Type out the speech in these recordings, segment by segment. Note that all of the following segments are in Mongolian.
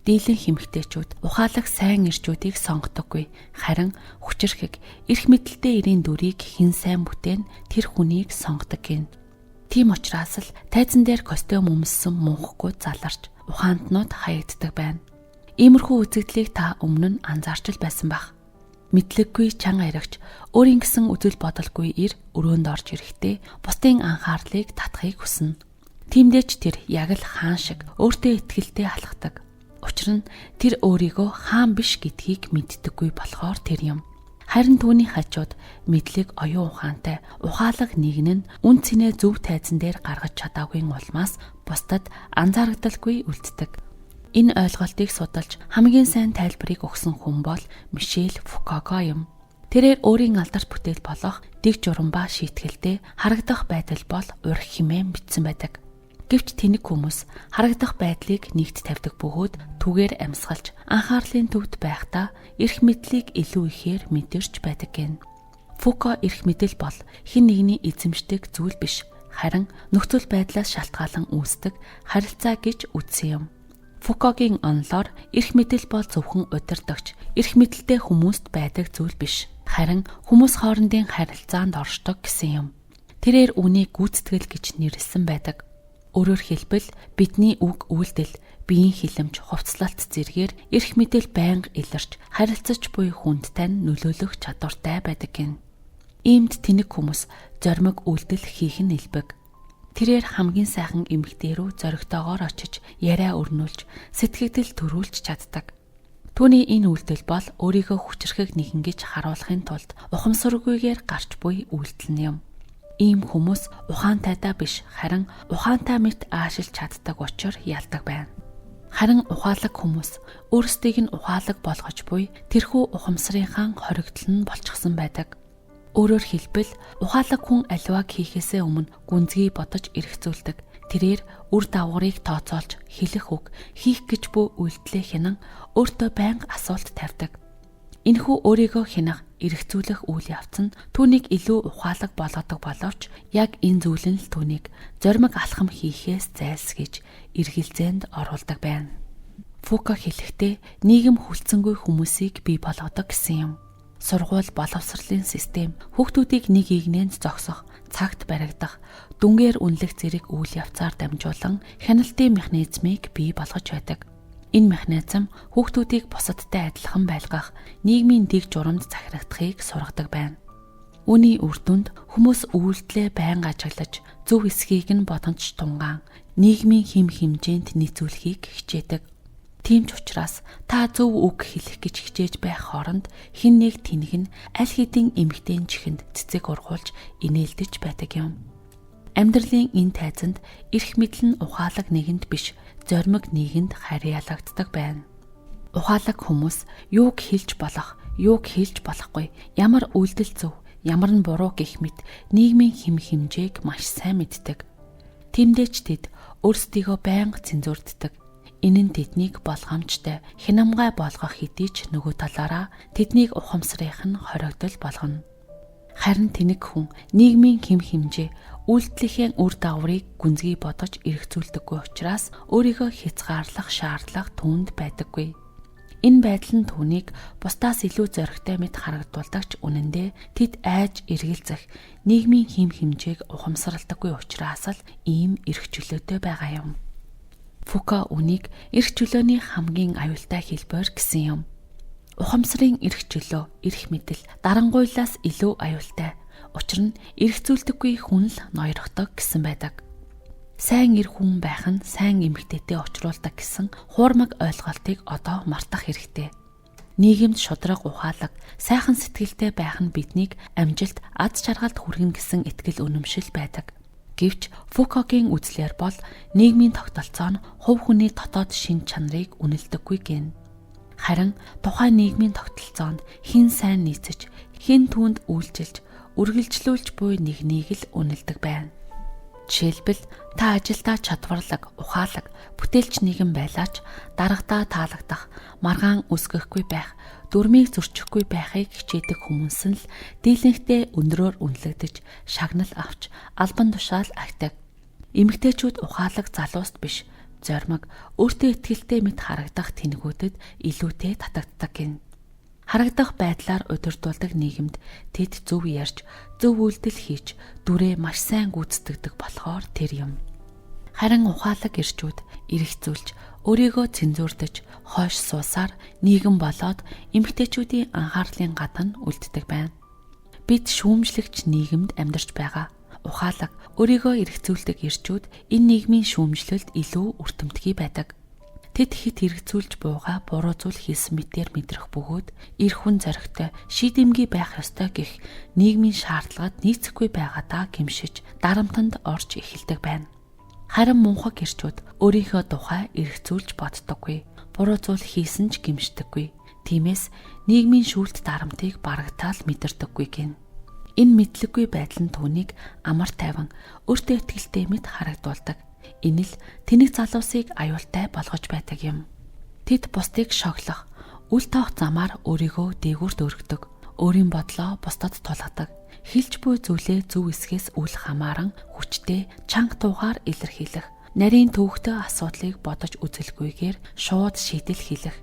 Дийлэн хэмэгтэйчүүд ухаалаг сайн эрчүүдийг сонгодоггүй. Харин хүчирхэг, эрх мэдэлтэй эрийн дүрийг хэн сайн бүтээн тэр хүнийг сонгодог гин. Тийм учраас л тайзан дээр костюм өмссөн мунхгүй заларч ухаантнууд хаягддаг байна. Иймэрхүү үзэгдлийг та өмнө нь анзаарч л байсан байх. Мэдлэггүй чанга аригч өөрийн гэсэн үзэл бодолгүй эр өрөөнд орж ирэхдээ бусдын анхаарлыг татахыг хүснэ. Тиймдээ ч тэр яг л хаан шиг өөртөө итгэлтэй алхдаг. Учир нь тэр өөрийгөө хаан биш гэдгийг мэддэггүй болохоор тэр юм. Харин түүний хажууд мэдлэг оюун ухаантай ухаалаг нэгэн нь үн цэнэ зөв тайзан дээр гаргаж чадаагүй улмаас бусдад анзаарагдaltaгүй үлддэг. Энэ ойлголтыг судалж хамгийн сайн тайлбарыг өгсөн хүн бол Мишель Фукого юм. Тэрээр өөрийн алдарт бүтээл болох дэг журам ба шийтгэлдээ харагдах байдал бол урах хэмээн бичсэн байдаг. Гэвч тэнэг хүмүүс харагдах байдлыг нэгт тавьдаг бөгөөд түгээр амьсгалж анхаарлын төвд байхдаа эрх мэдлийг илүү ихээр мэдэрч байдаг гэнэ. Фуко эрх мэдэл бол хэн нэгний эзэмшдэг зүйл биш, харин нөхцөл байдлаас шалтгаалan үүсдэг харилцаа гэж үзсэн юм. Фукогийн онолоор эрх мэдэл бол зөвхөн удирдагч, эрх мэдэлтэй хүмүүст байдаг зүйл биш, харин хүмүүс хоорондын харилцаанд оршдог гэсэн юм. Тэрээр үүнийг гүйцэтгэл гэж нэрлэсэн байдаг. Өөрөөр хэлбэл бидний үг үйлдэл, биеийн хилэмж, хувцлалт зэргээр эрх мэдэл байнга илэрч, харилцаж буй хүнд тань нөлөөлөх чадвартай байдаг гэнэ. Иймд тэнэг хүмүүс зоримог үйлдэл хийх нь элбэг. Тэрээр хамгийн сайхан эмэгтэй рүү зоригтойгоор очиж яриа өрнүүлж, сэтгэгдэл төрүүлж чаддаг. Түүний энэ үйлдэл бол өөрийгөө хүчирхэг нэгэн гэж харуулахын тулд ухамсаргүйгээр гарч буй үйлдэл нь юм. Ийм хүмүүс ухаантайдаа биш, харин ухаантай мэт аашилж чаддаг учир ялдаг байна. Харин ухаалаг хүмүүс өөрсдийг нь ухаалаг болгож буй тэрхүү ухамсарынхаа хоригдол нь болчихсон байдаг. Өөрөөр хэлбэл ухаалаг хүн аливааг хийхээсээ өмнө гүнзгий бодож эргэцүүлдэг. Тэрээр үр дагаврыг тооцоолж хэлэх үг, хийх гэж буй үйлдэлээ хянан өөртөө байнга асуулт тавьдаг. Энэхүү өөрийгөө хянах, эргэцүүлэх үйл явц нь түүнийг илүү ухаалаг болгодог боловч яг энэ зүйл нь л түүнийг зоримог алхам хийхээс зайлсхийж эргэлзээнд оруулдаг байна. Фуко хэлэхдээ нийгэм хүлцэнгүй хүмүүсийг бий болгодог гэсэн юм. Сургууль боловсролын систем хүүхдүүдийг нэг игнэнд зогсох, цагт баригдах, дүнгээр үнэлэх зэрэг үйл явцаар дамжуулан хяналтын механизмыг бий болгож байдаг. Энэ механизм хүүхдүүдийг бусадтай адилхан байлгах, нийгмийн дэг журамд захирагдахыг сургадаг байна. Үүний үр дүнд хүмүүс үйлдэлээ байнга ажиглаж, зөв эсхийг нь бодгонч тунгаан, нийгмийн хэм хэмжээнд нийцүүлэхийг хичээдэг. Тийм ч учраас та зөв үг хэлэх гэж хичээж байх хооронд хэн нэг тэнэг нь аль хэдийн эмэгтэйн чихэнд цэцэг ургуулж инээлдэж байдаг юм. Амьдралын энэ тайзанд эрх мэдэл нь ухаалаг нэгэнд биш, зоримог нийгэмд харьяалагддаг байна. Ухаалаг хүмүүс юуг хэлж болох, юуг хэлж болохгүй, ямар үйлдэл зөв, ямар нь буруу гэх мэт нийгмийн хэм хэмжээг маш сайн мэддэг. Тиймдээ ч тэд өөрсдийгөө байнга цензурддаг. Энэ нь тэднийг болгоомжтой, хянамгай болгох хэдий ч нөгөө талаараа тэднийг ухамсарынх нь хоригдол болгоно. Харин тэнэг хүн нийгмийн хэм хэмжээ, үйлдэлийнхээ үр дагаврыг гүнзгий бодож эргэцүүлдэггүй учраас өөрийгөө хязгаарлах шаардлага түүнд байдаггүй. Энэ байдал нь түүнийг бусдаас илүү зоригтой мэт харагдуулдаг ч үнэндээ тэд айж эргэлзэх, нийгмийн хэм хэмжээг ухамсарладаггүй учраас л ийм эрх чөлөөтэй байгаа юм. Фуко үүнийг эрх чөлөөний хамгийн аюултай хэлбэр гэсэн юм. Ухамсарын эрх чөлөө, эрх мэдэл дарангуйлаас илүү аюултай. Учир нь эргэцүүлдэггүй хүн л ноёрхдог гэсэн байдаг. Сайн эр хүн байх нь сайн эмэгтэйтэй учруулдаг гэсэн хуурмаг ойлголтыг одоо мартах хэрэгтэй. Нийгэмд шударга ухаалаг, сайхан сэтгэлтэй байх нь биднийг амжилт, аз жаргалд хүргэнэ гэсэн итгэл үнэмшил байдаг. Гэвч Фукогийн үзлээр бол нийгмийн тогтолцоо нь хувь хүний дотоод шинж чанарыг үнэлдэггүй гэнэ. Харин тухайн нийгмийн тогтолцоонд хэн сайн нийцэж, хэн түүнд үйлчилж, үргэлжлүүлж буй нэгнийг л үнэлдэг байна. Жишээлбэл та ажилдаа чадварлаг, ухаалаг, бүтээлч нэгэн байлаа ч даргадаа таалагдах, маргаан үсгэхгүй байх, дүрмийг зөрчихгүй байхыг хичээдэг хүмүүс нь л дийлэнхдээ өндрөөр үнэлэгдэж, шагнал авч, албан тушаал агтдаг. Эмэгтэйчүүд ухаалаг залууст биш, Зоримог, өөртөө итгэлтэй мэт харагдах тэнэгүүдэд илүүтэй татагддаг гин. Харагдах байдлаар удирдуулдаг нийгэмд тэд зөв ярьж, зөв үйлдэл хийж, дүрээ маш сайн гүйцэтгэдэг болохоор тэр юм. Харин ухаалаг эрчүүд эргэцүүлж, өөрийгөө цензурдаж, хойш суусаар нийгэм болоод эмэгтэйчүүдийн анхаарлын гадна үлддэг байна. Бид шүүмжлэгч нийгэмд амьдарч байгаа. Ухаалаг, өөрийгөө эргэцүүлдэг эрчүүд энэ нийгмийн шүүмжлэлд илүү үр түмтгий байдаг. Тэд хит хэрэгцүүлж буугаа буруу зүйл хийсэн мэтээр мэдрэх бөгөөд эр хүн зоригтой шийдэмгий байх ёстой гэх нийгмийн шаардлагад нийцэхгүй байгаадаа гэмшиж дарамтанд орж эхэлдэг байна. Харин мунхаг эрчүүд өөрийнхөө тухай эргэцүүлж боддоггүй. Буруу зүйл хийсэн ч гэмшдэггүй. Тиймээс нийгмийн шүүлт дарамтыг барагтаал мэдэрдэггүй гин. Энэ мэдлэггүй байдал нь түүнийг амар тайван, өөртөө итгэлтэй мэт харагдуулдаг. Энэ л тэнэг залуусыг аюултай болгож байдаг юм. Тэд бусдыг шоглох, үл тоох замаар өөрийгөө дээгүүрт өргөдөг. Өөрийн бодлоо бусдад тулгадаг. Хэлж буй зүйлээ зөв эсхээс үл хамааран хүчтэй, чанга туугаар илэрхийлэх. Нарийн төвөгтэй асуудлыг бодож үзэлгүйгээр шууд шийдэл хэлэх.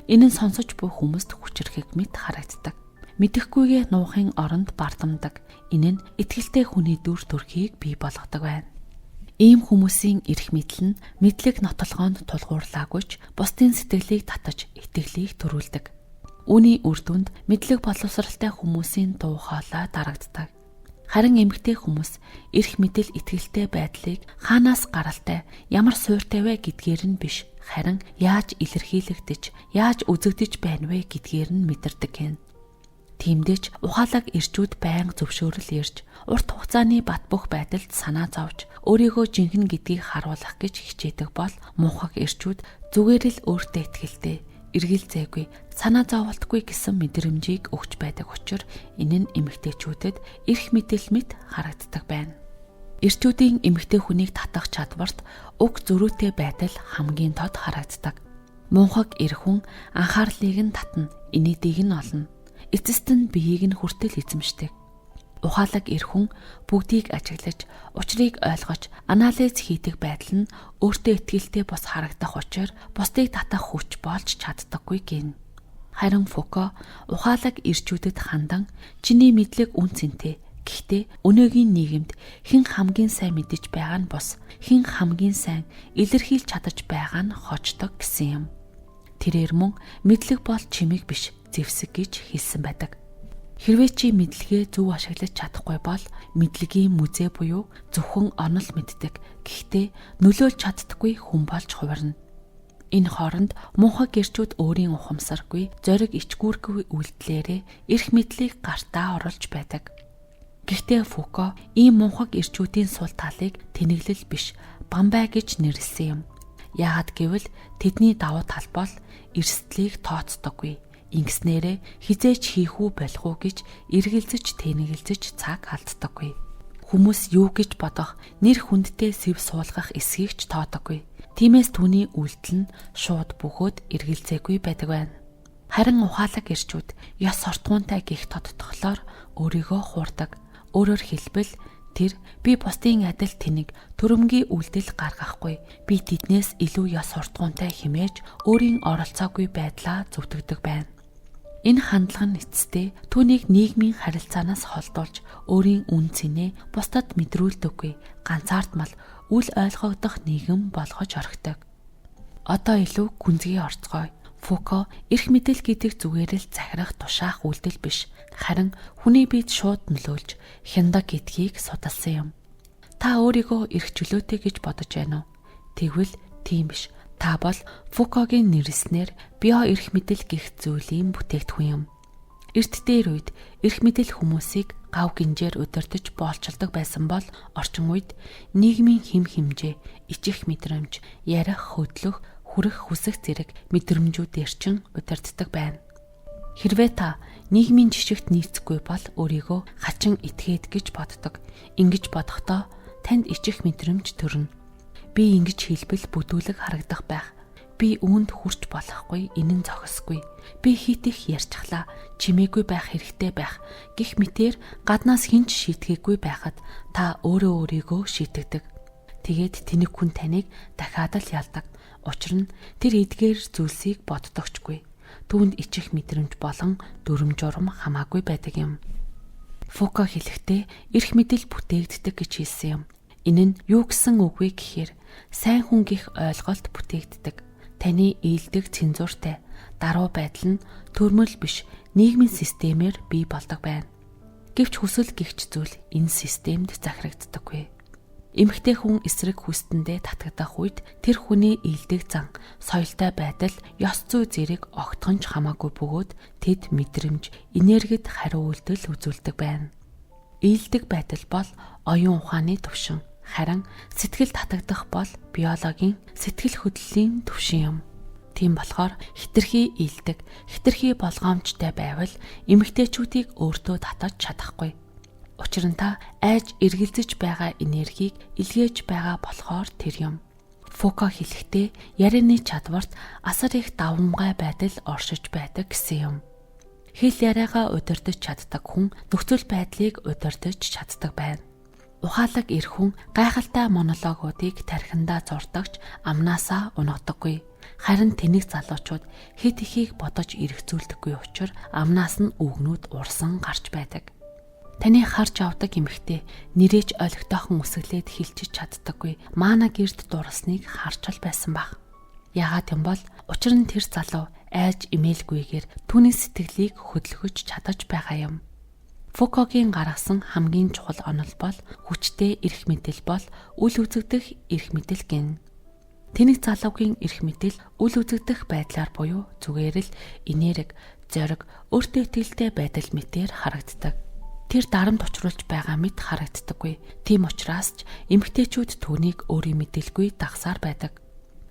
Энэ нь сонсож буй хүмүүст хүчирхэг мэт харагддаг. Мэдэхгүйгээ нуухын оронд бардамдаг. Энэ нь итгэлтэй хүний дүр төрхийг бий болгодог байна. Ийм хүмүүсийн эрх мэдэл нь мэдлэг нотолгоонд тулгуурлаагүй ч бусдын сэтгэлийг татаж итгэлийг төрүүлдэг. Үүний үр дүнд мэдлэг боловсралтай хүмүүсийн дуу хоолой дарагддаг. Харин эмэгтэй хүмүүс эрх мэдэл итгэлтэй байдлыг хаанаас гаралтай, ямар суурьтай вэ гэдгээр нь биш, харин яаж илэрхийлэгдэж, яаж үзэгдэж байна вэ гэдгээр нь мэдэрдэг юм. Тиймдээ ч ухаалаг эрчүүд байнга зөвшөөрөл ирж, урт хугацааны бат бөх байдалд санаа зовж, өөрийгөө жинхэнэ гэдгийг харуулах гэж хичээдэг бол мунхаг эрчүүд зүгээр л өөртөө итгэлтэй, эргэлзээгүй, санаа зоволтгүй гэсэн мэдрэмжийг өгч байдаг учир энэ нь эмэгтэйчүүдэд эрх мэдэл мэт харагддаг байна. Эрчүүдийн эмэгтэй хүнийг татах чадварт уг зөрүүтэй байдал хамгийн тод харагддаг. Мунхаг эр хүн анхаарлыг нь татна, инээдийг нь олно. Эцэст нь биеийг нь хүртэл эзэмшдэг. Ухаалаг эр хүн бүгдийг ажиглаж, учрыг ойлгож, анализ хийдэг байдал нь өөртөө итгэлтэй бус харагдах учир бусдыг татах хүч болж чаддаггүй гин. Харин Фуко ухаалаг эрчүүдэд хандан чиний мэдлэг үн цэнтэй. Гэхдээ өнөөгийн нийгэмд хэн хамгийн сайн мэдэж байгаа нь бус, хэн хамгийн сайн илэрхийлж чадаж байгаа нь хождог гэсэн юм. Тэрээр мөн мэдлэг бол чимэг биш, зэвсэг гэж хэлсэн байдаг. Хэрвээ чи мэдлэгээ зөв ашиглаж чадахгүй бол мэдлэгийн музей буюу зөвхөн онол мэддэг. Гэхдээ нөлөөлж чаддаггүй хүн болж хувирна. Энэ хооронд мунхаг гэрчүүд өөрийн ухамсаргүй, зориг ичгүүргүй үйлдэлээрээ эрх мэдлийг гартаа оруулж байдаг. Гэхдээ Фуко ийм мунхаг эрчүүдийн сул талыг тэнэглэл биш, бамбай гэж нэрлэсэн юм. Яагаад гэвэл тэдний давуу тал бол эрсдлийг тооцдоггүй. Ингэснээрээ хизээч хийх үү болох уу гэж эргэлзэж тэнэгэлзэж цаг алддаггүй. Хүмүүс юу гэж бодох, нэр хүндтэй сэв суулгах эсхийг ч тоодоггүй. Тиймээс түүний үйлдэл нь шууд бөгөөд эргэлзээгүй байдаг байна. Харин ухаалаг эрчүүд ёс суртахуунтай гих тодтолоор өөрийгөө хуурдаг. Өөрөөр хэлбэл тэр би бусдын адил тэнэг төрөмгийн үйлдэл гаргахгүй. Би тэднээс илүү ёс суртахуунтай хэмээж өөрийн оролцоогүй байдлаа зөвтгөдөг байна. Энэ хандлага нь эцэстээ түүнийг нийгмийн харилцаанаас холдуулж өөрийн үн цэнээ бусдад мэдрүүлдэггүй ганцаардмал үл ойлгогдох нийгэм болгож орхидог. Одоо илүү гүнзгий орцгоё. Фуко эрх мэдэл гэдэг зүгээр л захирах тушаах үйлдэл биш. Харин хүний биед шууд нөлөөлж хяндаг гэдгийг судалсан юм. Та өөрийгөө эрх чөлөөтэй гэж бодож байна уу? Тэгвэл тийм биш. Та бол Фукогийн нэрлэснээр био эрх мэдэл гэх зүйлийн бүтээгдэхүүн юм. Эрт дээр үед эрх мэдэл хүмүүсийг гав гинжээр удирдах боолчилдог байсан бол орчин үед нийгмийн хэм хэмжээ, ичих мэдрэмж, ярих, хөдлөх, хүрэх, хүсэх зэрэг мэдрэмжүүдээр чинь удирддаг байна. Хэрвээ та нийгмийн жишгт нийцэхгүй бол өөрийгөө хачин этгээд гэж боддог. Ингэж бодохдоо танд ичих мэдрэмж төрнө. Би ингэж хэлбэл бүдүүлэг харагдах байх. Би үүнд хүрч болохгүй, энэ нь зохисгүй. Би хит их ярьчихлаа, чимээгүй байх хэрэгтэй байх гэх мэтээр гаднаас хэн ч шийтгээгүй байхад та өөрөө өөрийгөө шийтгдэг. Тэгээд тэнэг хүн таныг дахиад л ялдаг. Учир нь тэр эдгээр зүйлсийг боддогчгүй. Түүнд ичих мэдрэмж болон дүрэм журам хамаагүй байдаг юм. Фуко хэлэхдээ эрх мэдэл бүтээгддэг гэж хэлсэн юм. Энэ нь юу гэсэн үг вэ гэхээр сайн хүн гэх ойлголт бүтээгддэг. Таны ийдэг цензуртай даруй байдал нь төрмөл биш нийгмийн системээр бий болдог байна. Гэвч хүсэл гихч зүйл энэ системд захирагддаггүй. Эмэгтэй хүн эсрэг хүстэндээ татагдах үед тэр хүний ийдэг зан, соёлтой байдал, ёс зүй зэрэг огтхон ч хамаагүй бөгөөд тэд мэдрэмж, энергид хариу үйлдэл үзүүлдэг байна. Ийдэг байдал бол оюун ухааны төвшин, харин сэтгэл татагдах бол биологийн сэтгэл хөдлөлийн төвшин юм. Тийм болохоор хитрхи ийдэг, хитрхи болгоомжтой байвал эмэгтэйчүүдийг өөртөө татаж чадахгүй. Учир нь та айж эргэлзэж байгаа энергийг илгээж байгаа болохоор тэр юм. Фуко хэлэхдээ ярианы чадварт асар их давамгай байдал оршиж байдаг гэсэн юм. Хэл яриагаа удирдах чаддаг хүн нөхцөл байдлыг удирдах чаддаг байна. Ухаалаг эр хүн гайхалтай монологуудыг тархиндаа зурдагч амнаасаа унагдаггүй. Харин тэнэг залуучууд хэд ихийг бодож эргэцүүлдэггүй учир амнаас нь үгнүүд урсан гарч байдаг. Таны харж авдаг эмэгтэй нэрэж олигтойхон үсгэлээд хилчиж чаддаггүй. Маана гэрд дурласныг харж л байсан баг. Яагаад юм бол учир нь тэр залуу айж имээлгүйгээр түүний сэтгэлийг хөдөлгөж чадаж байгаа юм. Фукогийн гаргасан хамгийн чухал онол бол хүчтэй эрх мэдэл бол үл үзэгдэх эрх мэдэл гин. Тэнэг залуугийн эрх мэдэл үл үзэгдэх байдлаар буюу зүгээр л энерги, зориг, өөртөө итгэлтэй байдал мэтээр харагддаг. Тэр дарамт учруулж байгаа мэт харагддаггүй. Тийм учраас ч эмэгтэйчүүд түүнийг өөрийн мэдэлгүй дагсаар байдаг.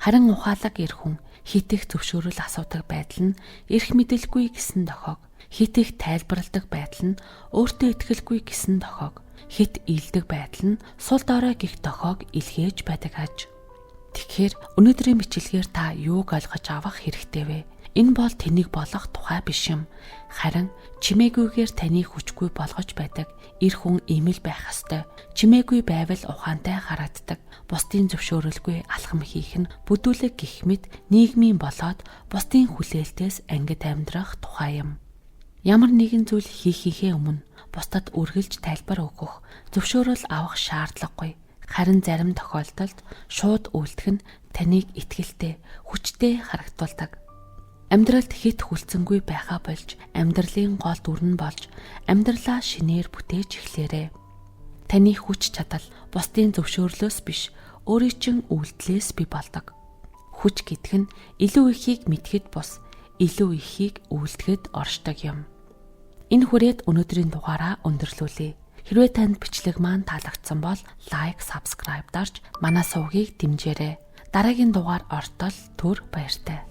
Харин ухаалаг эр хүн хит их зөвшөөрөл асуудаг байдал нь эрх мэдэлгүй гэсэн дохиог, хит их тайлбарладаг байдал нь өөртөө итгэлгүй гэсэн дохиог, хит ийдэг байдал нь сул дорой гих дохиог илгээж байдаг аж. Тэгэхээр өнөөдрийн бичлэгээр та юуг ойлгож авах хэрэгтэй вэ? Энэ бол тэнэг болох тухай биш юм. Харин чимээгүйгээр таны хүчгүй болгож байдаг эр хүн ийм л байх ёстой. Чимээгүй байвал ухаантай харагддаг. Бусдын зөвшөөрөлгүй алхам хийх нь бүдүүлэг гэх мэт нийгмийн болоод бусдын хүлээлтээс ангид амьдрах тухай юм. Ямар нэгэн зүйл хийхийнхээ өмнө бусдад үргэлж тайлбар өгөх, зөвшөөрөл авах шаардлагагүй. Харин зарим тохиолдолд шууд үйлдэх нь таныг итгэлтэй, хүчтэй харагдуулдаг. Амьдралд хит хүлцэнгүй байхаа болж, амьдралын гол дүр нь болж, амьдралаа шинээр бүтээж эхлээрэй. Таны хүч чадал бусдын зөвшөөрлөөс биш, өөрийн чинь үйлдэлээс бий болдог. Хүч гэдэг нь илүү ихийг мэдхэд бус, илүү ихийг үйлдэхэд оршдог юм. Энэ хүрээд өнөөдрийн дугаараа өндөрлүүлье. Хэрвээ танд бичлэг маань таалагдсан бол лайк, subscribe дарж манай сувгийг дэмжээрэй. Дараагийн дугаар ортол түр баяртай.